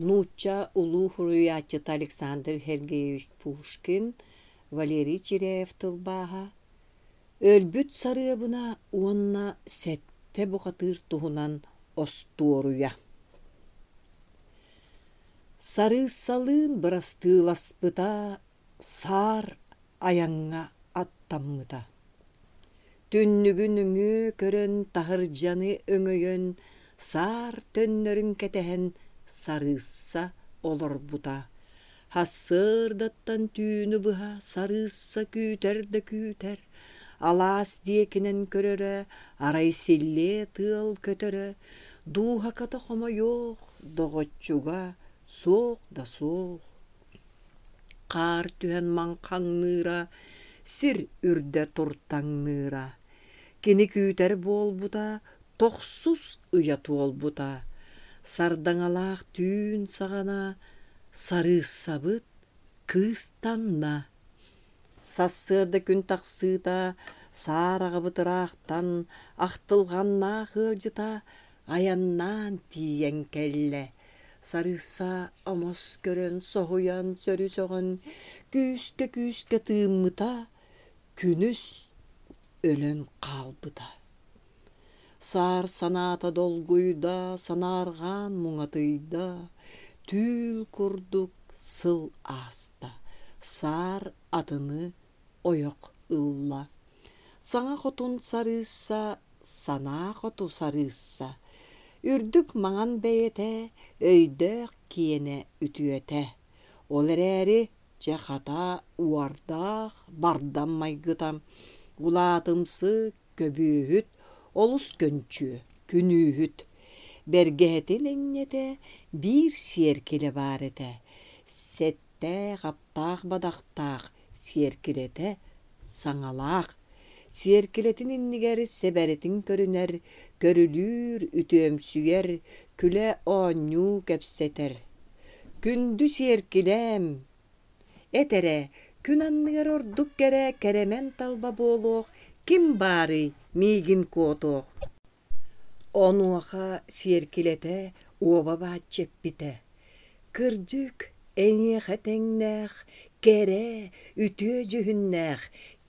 Нуучча улуу суруйааччыта Александр Сергеевич Пушкин, Валерий Чиряев тылбааһа Өлбүт сарыабына уонна сэттэ бухатыыр туһунан остуоруйа Сарыыссалыын бырастыыласпыта, саар айаҥҥа аттаммыта. Түннүгү нөҥүө көрөн, таһырдьаны өҥөйөн, саар төннөрүн кэтэһэн сарыысса олорбута. Сарсыардаттан түүнү быһа сарыысса күүтэр да күүтэр, алаас диэкинэн көрөрө, арай силлиэ тыал көтөрө, дууһаката хомойуох, доҕоччуга суох да суох. Хаар түһэн маҥхаҥныыра, сир үрдэ туртаҥныыра. Кини күүтэр буолбута, тохсус ыйа туолбута. Сардаҥалаах түүн саҕана сарыыссабыт кыыстанна. Сарсыарда күн тахсыыта саар аҕабыт ыраахтан ахтылҕаннаах ыалдьыта айаннаан тиийэн кэллэ. Сарыысса омос көрөн, соһуйан, сөрү-сөҕөн, күүскэ-күүскэ тыыммыта, күнүс өлөн хаалбыта. Саар санаата долгуйда, санаарҕаан муҥатыйда, түүл курдук сыл ааста, саар атыны ойох ылла. Саҥа хотун сарыысса, санаа хоту сарыысса, үрдүк маҥан бэйэтэ, өйдөөх киэнэ үтүөтэ. Ол эрээри чэ хата уордаах бардам майгыта, улаатымсык, көбүөһүт, олус көнчүө, күнүүһүт. Бэргэһэтин энньэтэ биир сиэркилэ баар этэ, сэттээх, аптаах бадахтаах сиэркилэтэ саҥалаах. Сиэркилэтин иннигэр сэбэрэтин көрүнэр, көрүлүүр, үтүөмсүйэр, күлэ-оонньуу кэпсэтэр. Күндү сиэркилээм, эт эрэ, күн анныгар ордук кэрэ кэрэмэн талба буолуох ким баарый миигин куотуох Онуоха сиэркилэтэ уоба бааччы эппитэ: «Кырдьык, эйиэхэ тэҥнээх, кэрэ, үтүө дьүһүннээх,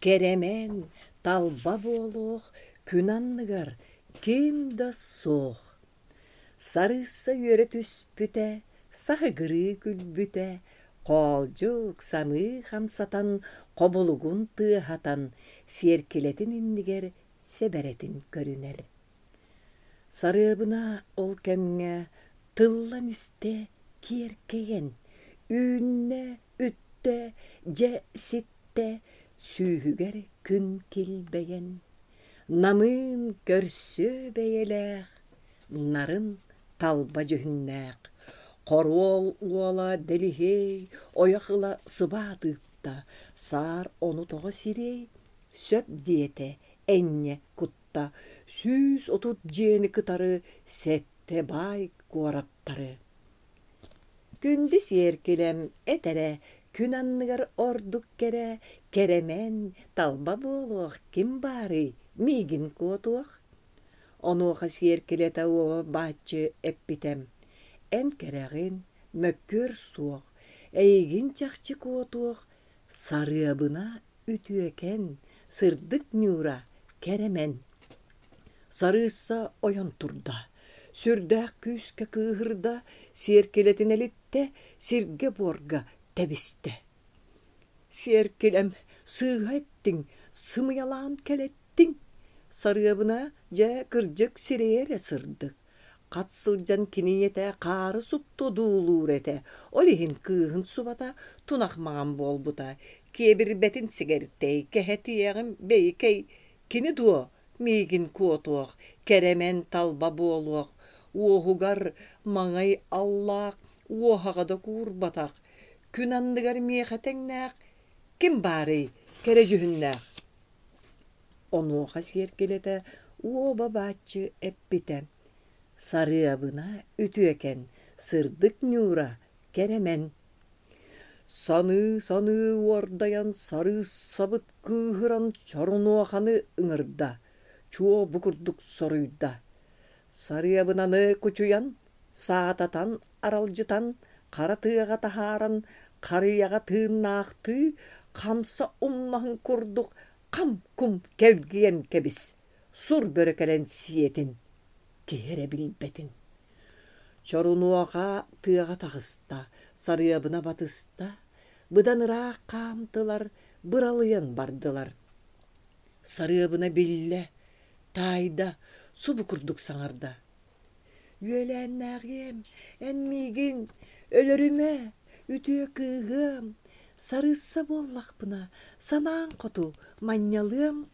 кэрэмэн, талба буолуох күн анныгар ким да суох». Сарыысса үөрэ түспүтэ, саһыгырыы күлбүтэ, хоолдьук самыы хамсатан, хобулугун тыаһатан, сиэркилэтин иннигэр сэбэрэтин көрүнэр. Сарыабына ол кэмҥэ тыллан истэ киэркэйэн, үүннэ, үттэ, дьэ ситтэ, сүүһүгэр күн килбэйэн, намыын көрсүө бэйэлээх, нарын талба дьүһүннээх, хоруол уола Дэлиһиэй ойох ыла сыбаат ыытта, саар ону тоҕо сириэй, сөп диэтэ энньэ кутта 130 дьиэни кытары сэттэ баай куораттары. Күндү сиэркилэм эт эрэ, күн анныгар ордук кэрэ, кэрэмэн, талба буолуох ким баарый, миигин куотуох? Онуоха сиэркилэтэ уоба бааччы эппитэ: «Эн кэрэҕин, мөккүөр суох, эйигин чахчы куотуох, сарыабына үтүөкэн, сырдык ньуура кэрэмэн. Сарыысса ойон турда, сүрдээх күүскэ кыыһырда, сиэркилэтин элиттэ, сиргэ-буорга тэбистэ. Сиэркилэм, сыыһа эттиҥ, сымыйалаан кэлэттиҥ. Сарыабына, дьэ, кырдьык сирэйэ эрэ сырдык. Хат сылдьан кини ийэтэ хаары супту одуулуур этэ, ол иһин кыыһын субата тунах маҥан буолбута, киэбирбэтин сигэртэй, кэһэтиэҕим бэйикэй, кини дуо миигин куотуох, кэрэмэн талба буолуох, уоһугар маҥай аллаах, уоһаҕа да куурбатах, күн анныгар миэхэ тэҥнээх ким баарый кэрэ дьүһүннээх Онуоха сиэркилэтэ уоба бааччы эппитэ: «Сарыабына үтүөкэн, сырдык ньуура кэрэмэн». Саныы-саныы уордайан сарыыссабыт кыыһыран чорунуоханы ыҥырда, чуо бу курдук соруйда: «Сарыабынаны кучуйан, Саататан, аралдьытан, хара тыаҕа таһааран, харыйаҕа тыыннаахтыы хамса умнаһын курдук хам-кум кэлгийэн кэбис, сур бөрө кэлэн сиэтин, киһи эрэ билбэтин. Чорунуоха тыаҕа таҕыста, сарыабына батыста, быдан ыраах хаамтылар, быралыйан бардылар. Сарыабына биллэ, таайда, субу курдук саҥарда: «Үөлээннээҕиэм, эн миигин өлөрүмэ, үтүө кыыһыам, сарыысса буоллахпына, санааҥ хоту манньалыам».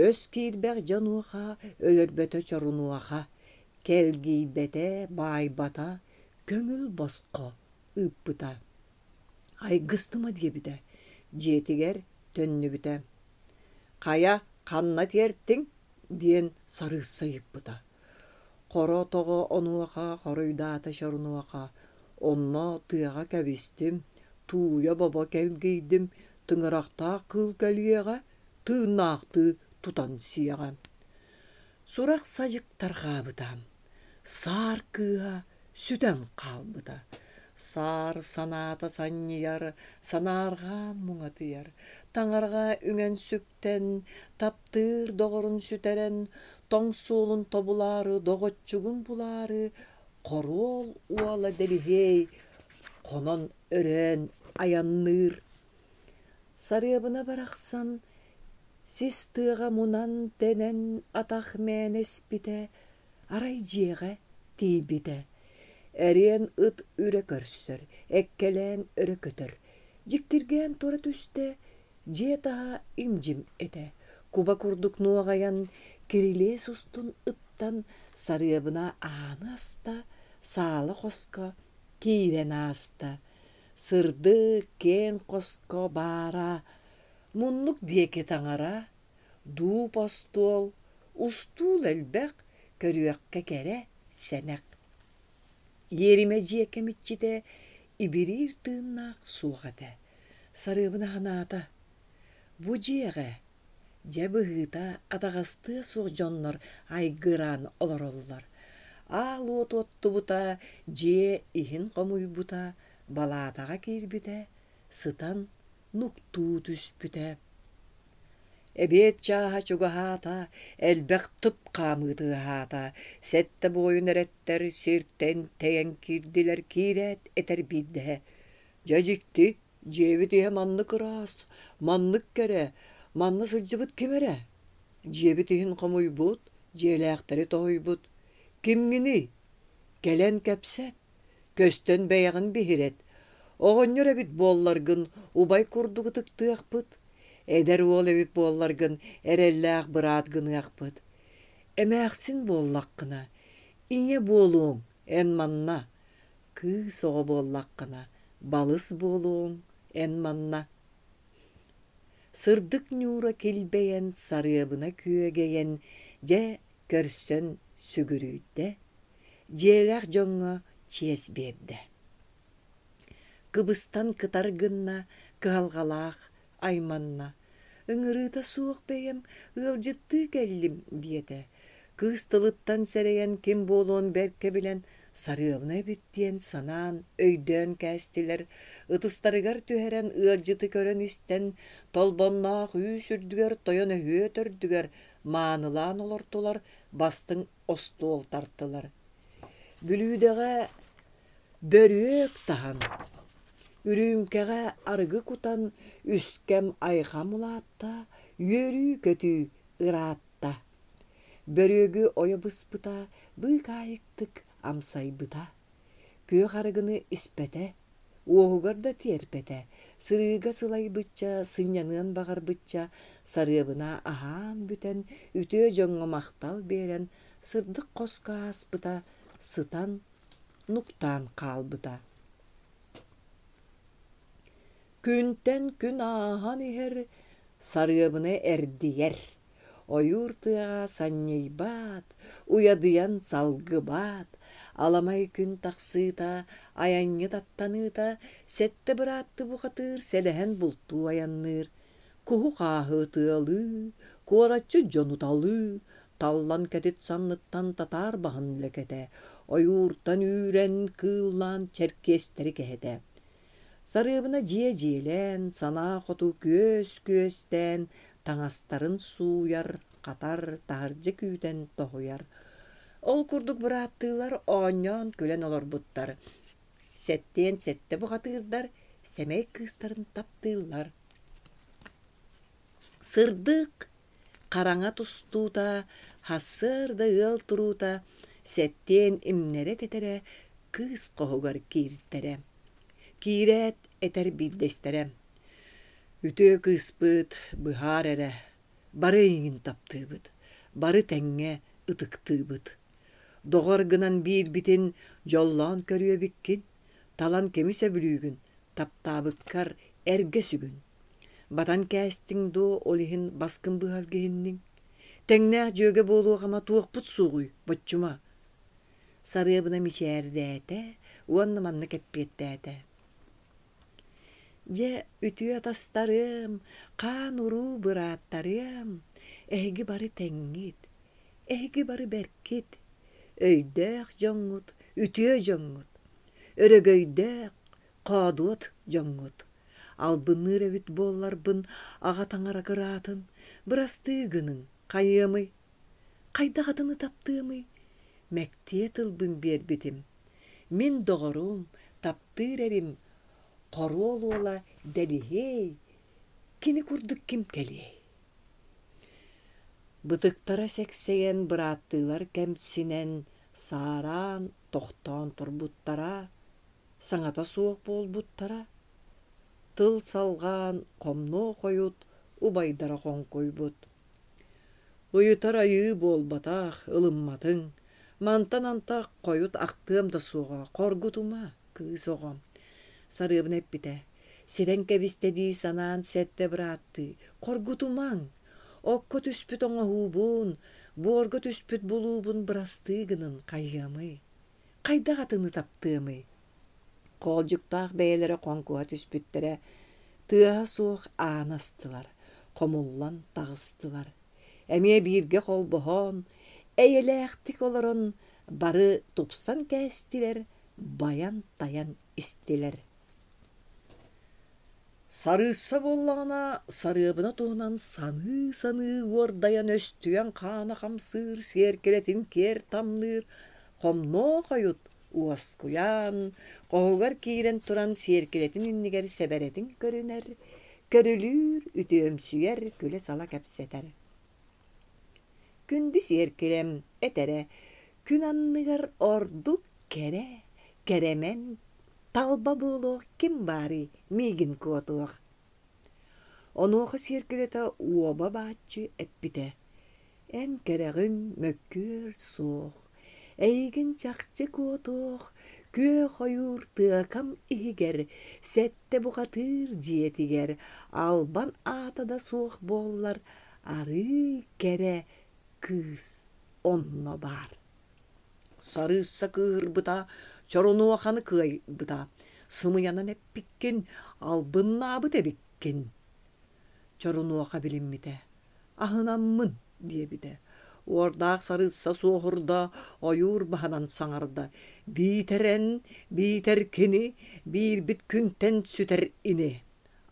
Өс киирбэх дьонуоха өлөрбөтө чорунуоха, кэлгийбэтэ, баайбата, көҥүл босхо ыыппыта. Айгыстыма диэбитэ, дьиэтигэр төннүбүтэ. «Хайа, ханна тиэртиҥ?» диэн сарыысса ыйыппыта. Хоро тоҕо онуоха хоруйдаата Чорунуоха: «Онно тыаҕа кэбистим, тууйа-бобо кэлгийдим, тыҥырахтаах кыыл кэлиэҕэ, тыыннаахтыы тутан сиэҕэ». Сурах-садьык тарҕаабыта, саар кыыһа сүтэн хаалбыта. Саар санаата санньыйар, санаарҕаан муҥатыйар, таҥараҕа үҥэн-сүктэн, таптыыр доҕорун сүтэрэн, тоҥ суолун тобулаары, доҕоччугун булаары, хоруол уола Дэлиһиэй хонон өрөөн айанныыр. Сарыабына барахсан сис тыаҕа мунан-тэнэн атах мээнэ испитэ, арай дьиэҕэ тиийбитэ. Эриэн ыт үрэ көрсөр, эккэлээн өрө көтөр. Дьиктиргээн тура түстэ, дьиэ таһа им-дьим этэ. Куба курдук нуоҕайан, кирилиэс устун ыттан, сарыабына ааны аста, саала хоско киирэн ааста. Сырдык, киэҥ хоско баара муннук диэки таҥара, дууп остуол, устуул элбэх, көрүөххэ кэрэ, сэнэх. Иэримэ дьиэ кэмиччитэ ибириир тыыннаах суох этэ. Сарыабына санаата: бу дьиэҕэ, дьэ быһыыта атаҕастыа суох дьоннор айгыраан олороллор. Аал уот оттубута, дьиэ иһин хомуйбута, балаатаҕа киирбитэ, сытан нуктуу түспүтэ. Эбиэт чааһа чугаһаата, элбэх тып хаамыы тыаһаата, сэттэ буойун эрэттэр сиртэн тэйэн киирдилэр, киирээт этэр биирдэһэ: «Дьэ дьикти, дьиэбит иһэ маннык ыраас, маннык кэрэ, манна сылдьыбыт ким эрэ? Дьиэбит иһин хомуйбут, дьиэлээхтэри тоһуйбут. Кимҥиний? Кэлэн кэпсэт, Көстөн бэйэҕин биһирэт, оҕонньор эбит буолларгын убай курдук ытыктыахпыт, эдэр уол эбит буолларгын эрэллээх быраат гыныахпыт. Эмээхсин буоллаххына, ийэ буолуоҥ эн манна, кыыс оҕо буоллаххына, балыс буолуоҥ эн манна. Сырдык ньуура килбэйэн, сарыабына күөгэйэн, дьэ көрсөн сүгүрүйдэ, дьиэлээх дьоҥҥо чиэс биэрдэ. Кыбыстан кытар гынна, кыһалҕалаах айманна: «Ыҥырыыта суох бэйэм ыалдьыттыы кэллим» диэтэ. Кыыс тылыттан сэрэйэн ким буолуон бэркэ билэн сарыабына эбит диэн санаан, өйдөөн кээстилэр, ытыстарыгар түһэрэн ыалдьыты көрөн-истэн, толбонноох үүс үрдүгэр тойон өһүө төрдүгэр маанылаан олортулар, бастыҥ остуол тартылар. Бүлүүдэҕэ бөрүөк таһан, үрүүмкэҕэ арыгы кутан үскэм айҕам улаатта, үөрүү-көтүү ыраатта. Бөрүөгү ойо быспыта, быыкаайыктык амсайбыта. Күөх арыгыны испэтэ, Уоһугар да тиэрпэтэ, сырыыга сылайбычча, сынньаныан баҕарбычча, сарыабына аһаан бүтэн, үтүө дьоҥҥо махтал биэрэн, сырдык хоско ааспыта, сытан, нуктаан хаалбыта. Күнтэн күн ааһан иһэр, сарыабына эрдийэр. Ойуур тыаҕа санньыйбат, уйадыйан салгыбат, аламай күн тахсыыта, айанньыт аттаныыта, сэттэ быраатты бухатыыр сэлэһэн бултуу айанныыр, куһу-хааһы ытыалыы, куораччыт дьону талыы, Таллан кэтит санныттан татаар баһын лэкэтэ, ойууртан үүрэн, кыыллаан чэркиэстэри кэһэтэ. Сарыабына дьиэ дьиэлээн, санаа хоту күөс күөстээн, таҥастарын сууйар, хатар, таһырдьа күүтэн тоһуйар. Ол курдук бырааттыылар оонньоон-күлэн олорбуттар. Сэттиэн сэттэ бухатыырдар сэмэй кыыстарын таптыыллар. Сырдык, хараҥа тустуута, сарсыарда ыал туруута, сэттиэн имнэрэ тэтэрэ кыыс хоһугар кииртэрэ. Киирээт этэр биирдэстэрэ: «Үтүө кыыспыт, быһаар эрэ, бары эйигин таптыыбыт, бары тэҥҥэ ытыктыыбыт. Доҕор гынан биирбитин дьоллоон көрүөбүккүн, талан кими сөбүлүүгүн, таптаабыккар эргэ сүгүн. Батан кээстиҥ дуо, ол иһин баскын быһалгиһинниҥ? Тэҥнээх дьүөгэ буолуох ама туохпут суоҕуй, боччума?» Сарыабына мичээрдээтэ уонна маннык эппиэттээтэ: «Дьэ, үтүө атастарыам, хаан-уруу бырааттарыам, эһиги бары тэҥҥит, эһиги бары бэркит, өйдөөх дьоҥҥут, үтүө дьоҥҥут, өрөгөйдөөх, хоодуот дьоҥҥут. Албынныыр эбит буолларбын аҕа таҥара кыраатын, бырастыы гыныҥ, хайыамый? Хайдах атыны таптыамый? Мэктиэ тылбын биэрбитим. Мин доҕорум, таптыыр эрим, хоруол уола Дэлиһиэй, кини курдук ким кэлиэй? Бытыктара сэксэйэн бырааттыылар кэмсинэн, саараан, тохтоон турбуттара, саҥата суох буолбуттара. Тыл салҕаан хомнуо хойут убайдара хоҥкуйбут. Ыйытар айыы буолбатах, ылымматыҥ, мантан антах хойут ахтыам да суоҕа, хоргутума, кыыс оҕом. Сарыабына эппитэ, сирэн кэбистэ дии санаан сэттэ бырааттыы, хоргутумаҥ, окко түспүт оҥоһуубун, буорга түспүт булуубун бырастыы гынын хайыамый, хайдах атыны таптыамый Хоолдьуктаах бэйэлэрэ хоҥкуһа түспүттэрэ, тыаһа суох ааны астылар, хомуллан таҕыстылар. Эмиэ бииргэ холбоһон, эйэлээхтик олорон бары тупсан кээстилэр, байан-тайан истилэр. Сарыысса буоллаҕына, сарыабына туһунан саныы-саныы уордайан өстүйэн хаана хамсыыр, сиэркилэтин киэр тамныыр, хомнуо хойут уоскуйан, хоһугар киирэн туран сиэркилэтин иннигэр сэбэрэтин көрүнэр, көрүлүүр, үтүөмсүйэр, күлэ-сала кэпсэтэр. Күндү сиэркилэм этэрэ күн анныгар ордук кэрэ, кэрэмэн, талба буолуох ким баарый миигин куотуох. Онуоха сиэркилэтэ уоба бааччы эппитэ: «Эн кэрэҕин мөккүөр суох, эйигин чахчы куотуох, күөх ойуур тыакам иһигэр, сэттэ бухатыыр дьиэтигэр албан аата да суох буоллар, арыый кэрэ кыыс онно баар». Сарыысса кыыһырбыта, чорунуоханы кыайбыта, сымыйанан эппиккин, албыннаабыт эбиккин. Чорунуоха билиммитэ, аһынаммын диэбитэ. Уордаах сарыысса суоһурда, ойуур баһынан саҥарда: «Биитэр эн, биитэр кини, биирбит күнтэн сүтэр ини».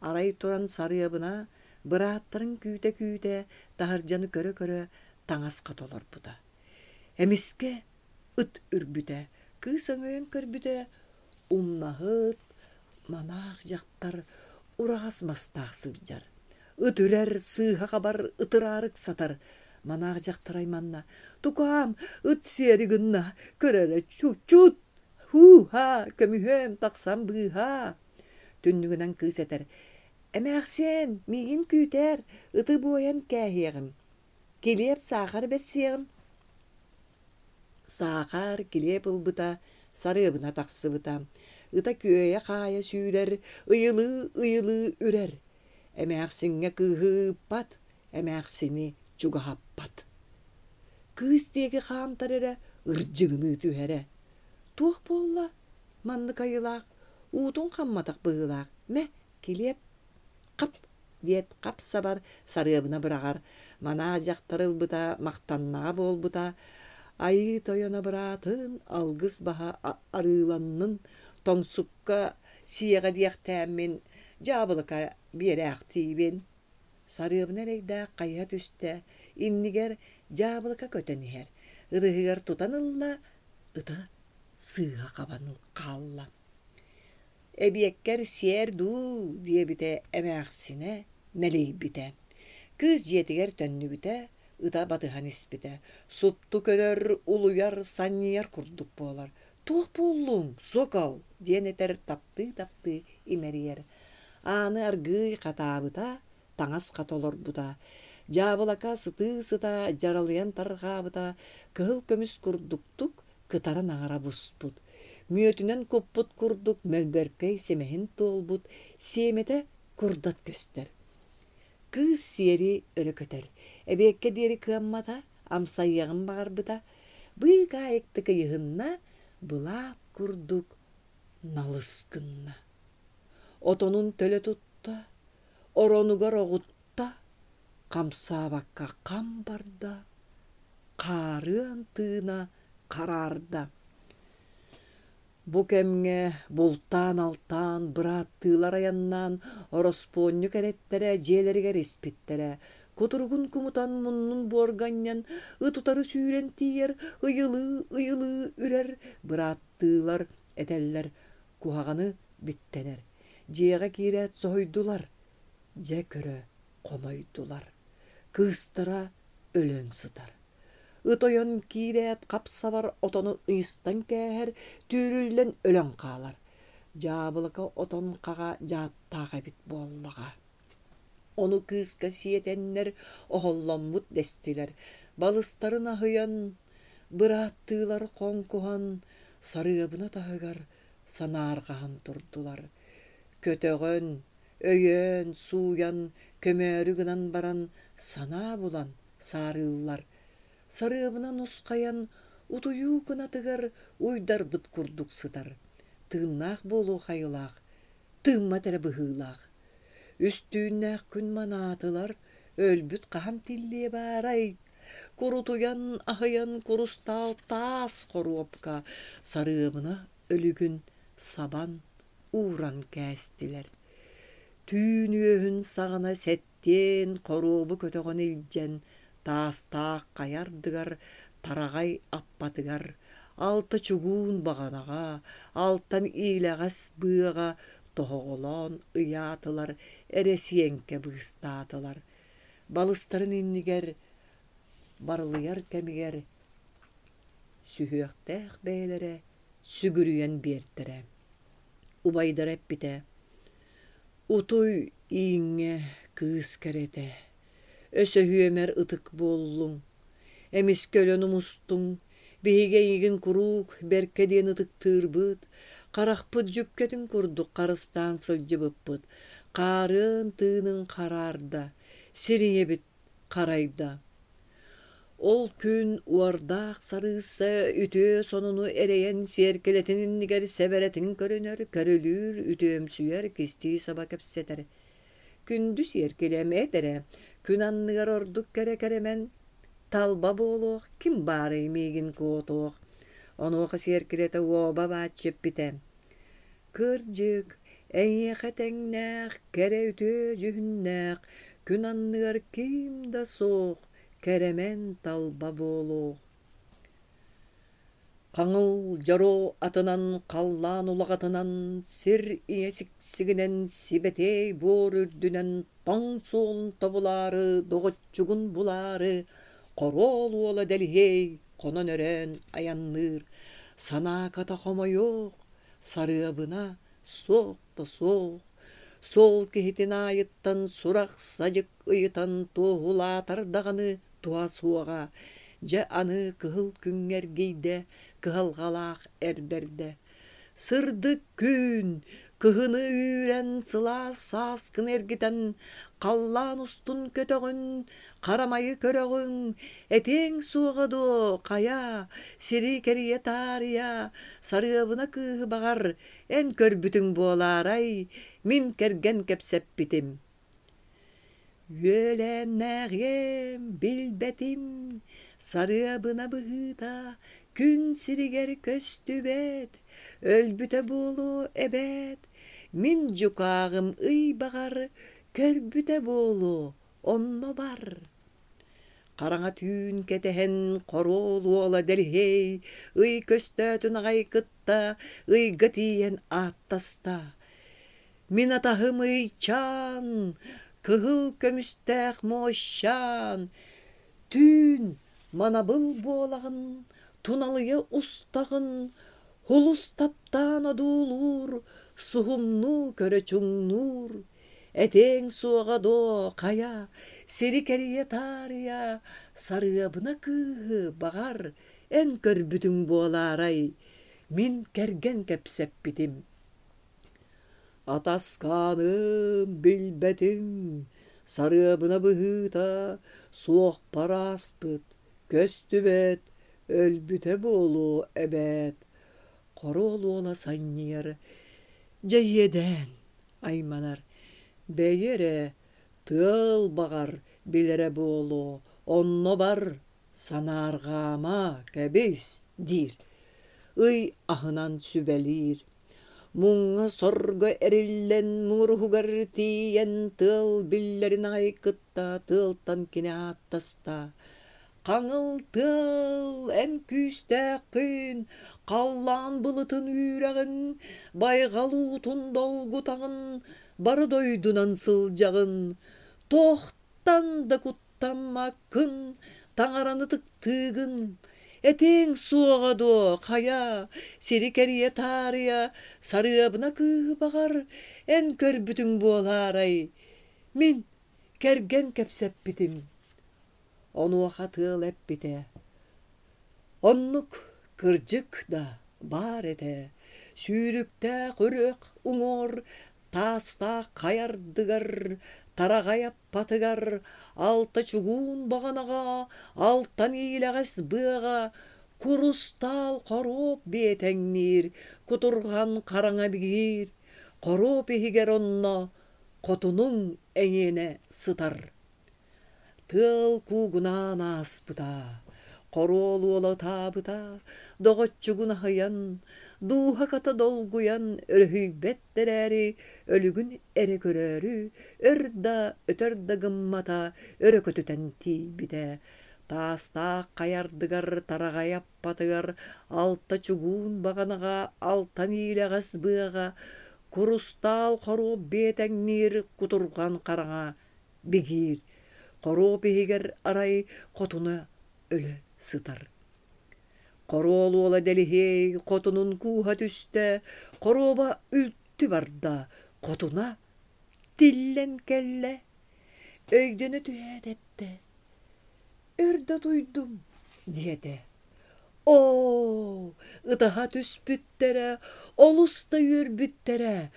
Арай туран сарыабына, бырааттарын күүтэ-күүтэ, таһырдьаны көрө-көрө таҥас хата олорбута. Эмискэ ыт үрбүтэ, кыыс өҥөйөн көрбүтэ, умнаһыт, манаах дьахтар ураҕас мастаах сылдьар. Ыт үрэр, сыыһа хабар, ытыраары ыксатар. Манаах дьахтар айманна: «Тукаам, ыт сиэри гынна, көр эрэ, чут, һуу-һаа, көмүһүөм, тахсан быыһаа!» Түннүгүнэн кыыс этэр: «Эмээхсиэн, миигин күүтээр, ыты буойан кээһиэҕим, Килиэп саахар бэрсиэҕим Саахар килиэп ылбыта, сарыабына тахсыбыта. Ыта күөйэ-хаайа сүүрэр, ыйылыы-ыйылыы үрэр. Эмээхсиҥҥэ кыыһы ыыппат, эмээхсини чугаһаппат. Кыыс диэки хаамтар эрэ ырдьыгыныы түһэрэ. Туох буолла? Маннык айылаах, уутун хамматах быһыылаах. Мэ, килиэп, хап! диэт хап-сабар Сарыабына быраҕар. Манаах дьахтар ылбыта махтаннаҕа буолбута. Айыы тойоно быраатын алгыс баһа арыыланнын, тоҥсукка сиэҕэ диэхтээммин дьаабылыка биэрээхтиибин. Сарыабына эрэйдээх хайыһа түстэ, иннигэр дьаабылыка көтөн иһэр. Ытыһыгар тутан ылла, ыта сыыһа хабан хаалла. Эбиэккэр сиэр дуу диэбитэ эмээхсинэ мэлийбитэ. Кыыс дьиэтигэр төннүбүтэ, ыта батыһан испитэ. Супту көрөр, улуйар, санньыйар курдук буолар. «Туох буоллуҥ, сокол?» диэн этэр таптыы-таптыы имэрийэр. Ааны аргыый хатаабыта, таҥас хата олорбута. Дьаабылака сытыы-сыта дьаралыйан тарҕаабыта, кыһыл көмүс курдуктук кытаран аҥара буспут. Мүөтүнэн куппут курдук мөлбөркөй симэһин туолбут, сиэмэтэ курдат көстөр. Кыыс сиэри өрө көтөр. Эбиэккэ диэри кыаммата, амсайыаҕын баҕарбыта. Быыкаайыктык ыйыһынна, былаат курдук налыс гынна. Отонун төлө тутта, оронугар оҕутта, хамсаабакка хам барда, хаарыан тыына хараарда. Бу кэмҥэ бултаан-алтаан, бырааттыылар айаннаан, ороспуонньук эрэттэрэ дьиэлэригэр испиттэрэ. Кутуругун кумутан, муннун буорга анньан, ыт утары сүүрэн тиийэр, ыйылыы-ыйылыы үрэр, бырааттыылар этэллэр, куһаҕаны биттэнэр. Дьиэҕэ киирээт соһуйдулар, дьэ көрө хомойдулар. Кыыстара өлөн сытар. Ыт ойон киирээт хап-сабар отону ыйыстан кээһэр, түүрүллэн өлөн хаалар. Дьаабылыка отон хаҕа дьааттаах эбит буоллаҕа. Ону кыыска сиэтэннэр оһолломмут дэстилэр. Балыстарын аһыйан, бырааттыылар хоҥкуһан, Сарыабына таһыгар санаарҕаһан турдулар. Көтөҕөн, өйөөн, сууйан, көмөөрү гынан баран санаа булан саарыыллар. Сарыабына нусхайан, утуйуу кынатыгар уйдарбыт курдук сытар. Тыыннаах буолуох айылаах, тыыммат эрэ быһыылаах. Үс түүннээх күн манаатылар, өлбүт хаһан тиллиэ баарай? Курутуйан, аһыйан курустаал таас хоруопка Сарыабына өлүгүн сабан ууран кээстилэр. Түүн үөһүн саҕана сэттиэн хоруобу көтөҕөн илдьэн, таастаах хайа ардыгар, тараҕай аппатыгар, алта чугуун баҕанаҕа, алтан иилэҕэс быаҕа тоһоҕолоон ыйаатылар, эрэсиэҥкэ быыстаатылар. Балыстарын иннигэр барылыйар кэмигэр сүһүөхтээх бэйэлэрэ сүгүрүйэн биэртэрэ. Убайдара эппитэ: «Утуй ииҥҥэ кыыс кэрэтэ, өсөһүөмэр ытык буоллуҥ, эмискэ өлөн умустуҥ, биһиги эйигин куруук бэркэ диэн ытыктыырбыт, харахпыт дьүккэтин курдук харыстаан сылдьыбыппыт, хаарыан тыыныҥ хараарда, сир ийэбит харайда. Ол күн уордаах сарыысса үтүө сонуну эрэйэн сиэркилэтин иннигэр сэбэрэтин көрүнэр, көрүлүүр, үтүөмсүйэр, кистии саба кэпсэтэр. Күндү сиэркилэм эт эрэ, күн анныгар ордук кэрэ кэрэмэн, талба буолуох, ким баарый миигин куотуох. Онуоха сиэркилэтэ уоба бааччы эппитэ: Кырдьык, эйиэхэ тэҥнээх, кэрэ үтүө дьүһүннээх, күн анныгар ким да суох, кэрэмэн талба буолуох. Хаҥыл дьоро атынан, халлаан улаҕатынан, сир ийэ сиксигинэн, сибэтиэй буор үрдүнэн тоҥ суолун тобулаары, доҕоччугун булаары, хоруол уола Дэлиһиэй хонон-өрөөн айанныыр, санааката хомойуох, Сарыабына суох да суох, суол киһитин аайыттан сурах-садьык ыйытан туоһулаатар даҕаны туһа суоҕа, дьэ аны кыһыл күҥҥэ эргийдэ, кыһалҕалаах эр бэрдэ. Сырдык күн, кыһыны үүрэн, сылаас сааскыны эргитэн, халлаан устун көтөҕүн, харамайы көрөҕүҥ, этиэҥ суоҕа дуо, хайа, сири кэрийэ таарыйа, Сарыабына кыыһы баҕар, эн көрбүтүҥ буолаарай, мин кэргэн кэпсэппитим. Үөлээннээҕиэм, билбэтим, сарыабына быһыыта күн сиригэр көстүбэт, өлбүтэ буолуо эбээт, мин дьукааҕым ый баҕар көрбүтэ буолуо, онно бар. Хараҥа түүн кэтэһэн хоруол уола Дэлиһиэй ый көстөөтүн аҕай кытта ыйга тиийэн ааттаста: «Мин атаһым Ыйчаан, кыһыл көмүстээх муощаан, түүн манабыл буолаҕын, туналыйа устаҕын, Һулус таптаан одуулуур, суһумнуу көрө чуҥнуур, Этиэҥ суоҕа дуо, хайа, сири кэрийэ таарыйа, Сарыабына кыыһы, баҕар, эн көрбүтүҥ буолаарай, мин кэргэн кэпсэппитим. Атаскааным, билбэтим, сарыабына быһыыта суохпар ааспыт, көстүбэт, өлбүтэ буолуо эбээт. Хоруол уола санньыйар, дьэ иэдээн айманар, бэйи эрэ, тыал баҕар билэрэ буолуо, онно бар, санаарҕаама, кэбис диир, ый аһынан сүбэлиир. Муҥҥа-сорго эриллэн муҥуруһугар тиийэн тыал биллэрин аҕай кытта тыалтан кини ааттаста: «Хаҥыл тыал, эн күүстээххин, халлаан былытын үүрэҕин, байҕал уутун долгутаҕын, бары дойдунан сылдьаҕын, туохтан да куттаммаккын, таҥараны ытыктыыгын, этиэҥ суоҕа дуо, хайа, сири кэрийэ таарыйа, сарыабына кыыһы баҕар, эн көрбүтүҥ буолаарай, мин кэргэн кэпсэппитим Онуоха тыал эппитэ: «Оннук кырдьык да баар этэ, сүүрүктээх үрэх уҥуор, таастаах хайа ардыгар, тараҕай аппатыгар, алта чугуун баҕанаҕа, алтан иилэҕэс быаҕа, курустаал хоруоп биэтэҥниир, кутурҕан хараҥа бигиир, хоруоп иһигэр онно хотунуҥ эйиэнэ сытар» Тыал куугунаан ааспыта, хоруол уола ытаабыта, доҕоччугун аһыйан, дууһа хата долгуйан өрүһүйбэт эрээри, өлүгүн эрэ көрөөрү, өр да, өтөр да гыммата өрө көтүтэн тиийбитэ. Таастаах хайа ардыгар тараҕай аппатыгар алта чугуун баҕанаҕа алтан иилэҕэс быаҕа курустаал хоруоп биэтэҥниир кутурҕан хараҥа бигиир, хоруоп иһигэр арай хотуна өлө сытар. Хоруол уола Дэлиһиэй хотунун кууһа түстэ, хоруоба үлтү барда, хотуна тиллэн кэллэ. Өйдөнө түһээт эттэ: «Өр да утуйдум» диэтэ. Оо, ытаһа түспүттэрэ, олус да үөрбүттэрэ!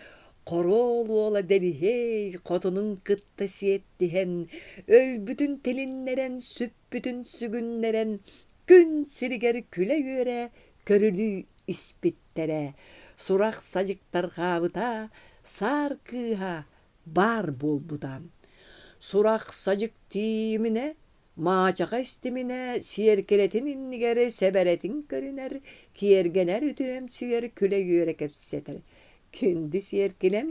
Хоруол уола Дэлиһиэй хотунун кытта сиэттиһэн, өлбүтүн тилиннэрэн, сүппүтүн сүгүннэрэн, күн сиригэр күлэ-үөрэ көрүлүү испиттэрэ. Сурах-садьык тарҕаабыта, саар кыыһа баар буолбута. Сурах-садьык тиийиминэ, Маачаха истиминэ, сиэркилэтин иннигэр сэбэрэтин көрүнэр, киэргэнэр үтүөмсүйэр күлэ-үөрэ кэпсэтэр. Күндү сиэркилэм,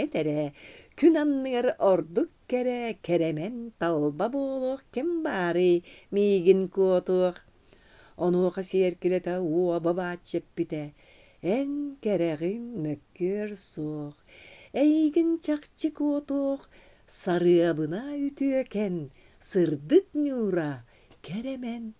эт эрэ, күн анныгар ордук кэрэ, кэрэмэн, талба буолуох ким баарый, миигин куотуох Онуоха сиэркилэтэ уоба бааччы эппитэ: «Эн кэрэҕин мөккүөр суох, эйигин чахчы куотуох, сарыабына үтүөкэн, сырдык ньуура кэрэмэн».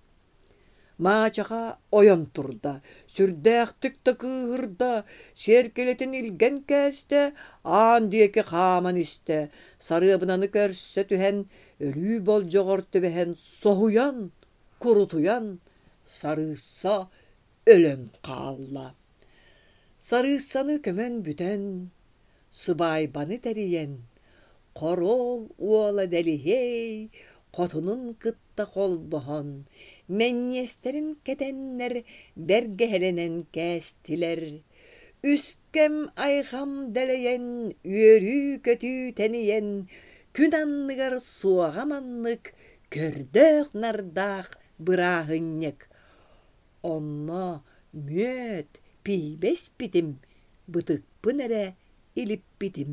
Маачаха ойон турда, сүрдээхтик да кыыһырда, сиэркилэтин илгэн кээстэ, аан диэки хааман истэ, сарыабынаны көрсө түһэн, өлүү болдьоҕор түбэһэн соһуйан курутуйан сарыысса өлөн хаалла. Сарыыссаны көмөн бүтэн, сыбаайбаны тэрийэн, хоруол уола Дэлиһиэй хотунун кытта холбоһон, мэнньиэстэрин кэтэннэр бэргэһэлэнэн кээстилэр. Үскэм айхам дэлэйэн, үөрүү-көтүү тэнийэн, Күн анныгар суоҕа маннык көрдөөх-нардаах бырааһынньык. Онно мүөт, пиибэ испитим, бытыкпын эрэ илиппитим.